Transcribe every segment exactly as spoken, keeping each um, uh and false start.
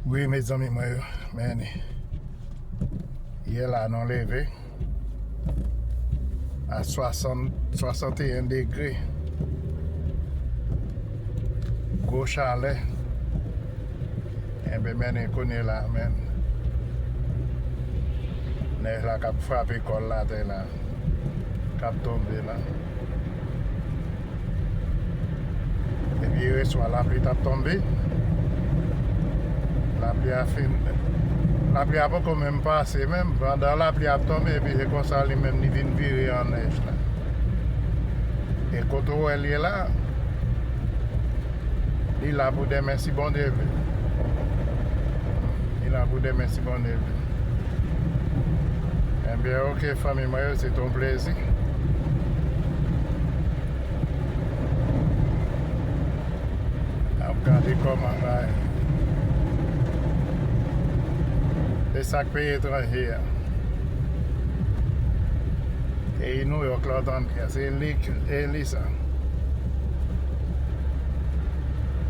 Wi, mezanmi mwen yo, men yè la nou leve a swasant, swasanteyen degre. Gwo chalè. Enben, men kounye la, men nèj la k ap frape kò l atè la, k ap tonbe la. Epi yè swa, lapli t ap tonbe. Lapli a fin, lapli a poko menm pase menm. Pandan lapli ap tonbe, epi se konsa li menm li vin vire an nèj la. E kote w wè l ye la, li la pou demen si Bondye vle. Li la pou demen si Bondye vle. Enben, oke, fanmi mwen yo, se te yon plezi. N ap gade kòman bagay. Se sa k peyi etranje a. Peyi Nouyòk la, w tande a, se li, e li sa.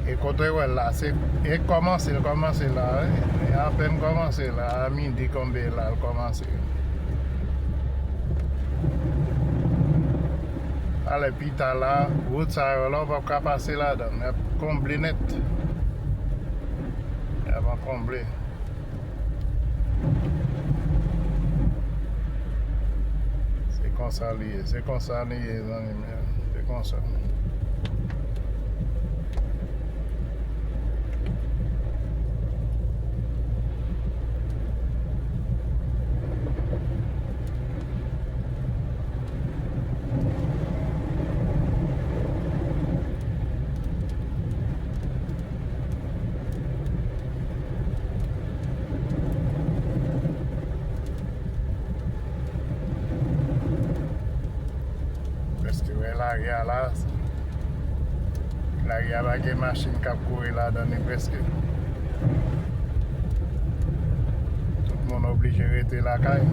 E kote w wè l la, se, e kòmanse, l kòmanse la, wi. E apèn kòmanse la, a midi konbe la, l kòmanse. Alè, pita la, wout sa yo la, w p ap ka pase ladan l. Y ap konble nèt. Y ap konble. Se konsa li ye, se konsa li ye, zanmi m yo. Se konsa. Prèske wè lari a la. Lari a pa gen machin k ap kouri ladan li prèske. Tout moun oblije rete lakay.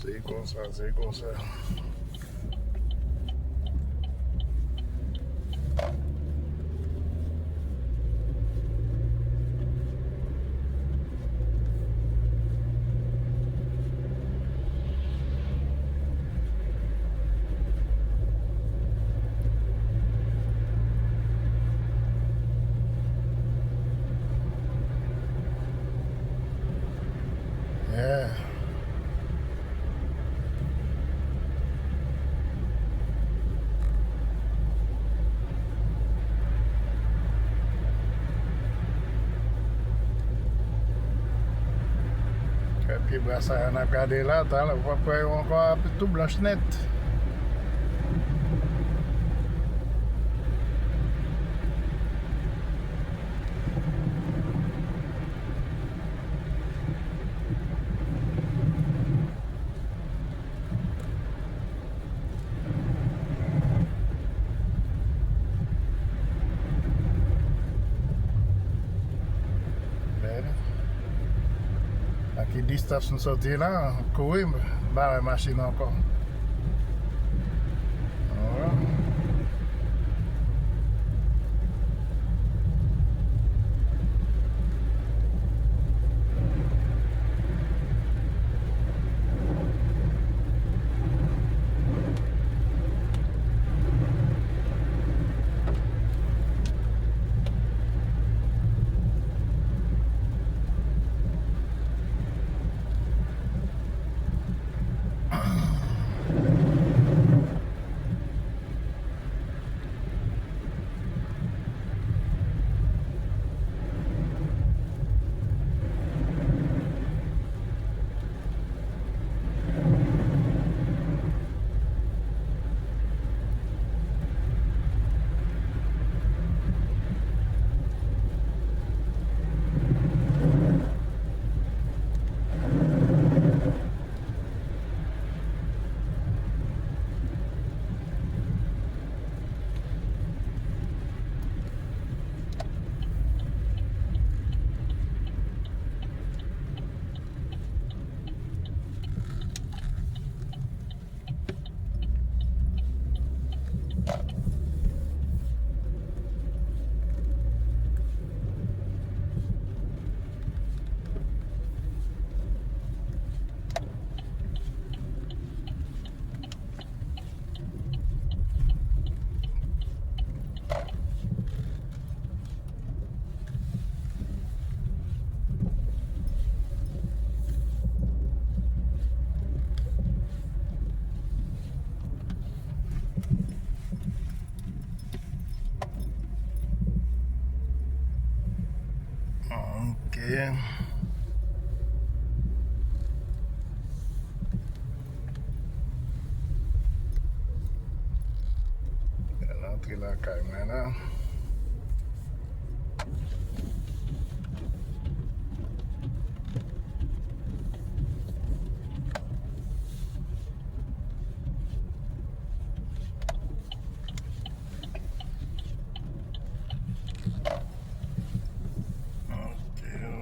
Se konsa, se konsa. Yeah. Kèk pye bwa sa yo n ap gade la, talè w p ap wè yo ankò, ap tou blanch nèt. Men, a ki distans nou soti la, kouri, m pa wè machin ankò. Al antre lakay mwen la. Ok,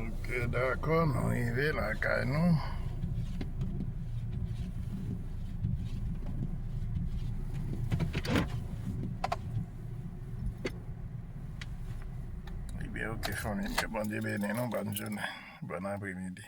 ok, dakò, nou rive lakay nou. Ebyen, ok, fanmi m yo, Bondye beni nou, bòn jounen, bòn apremidi.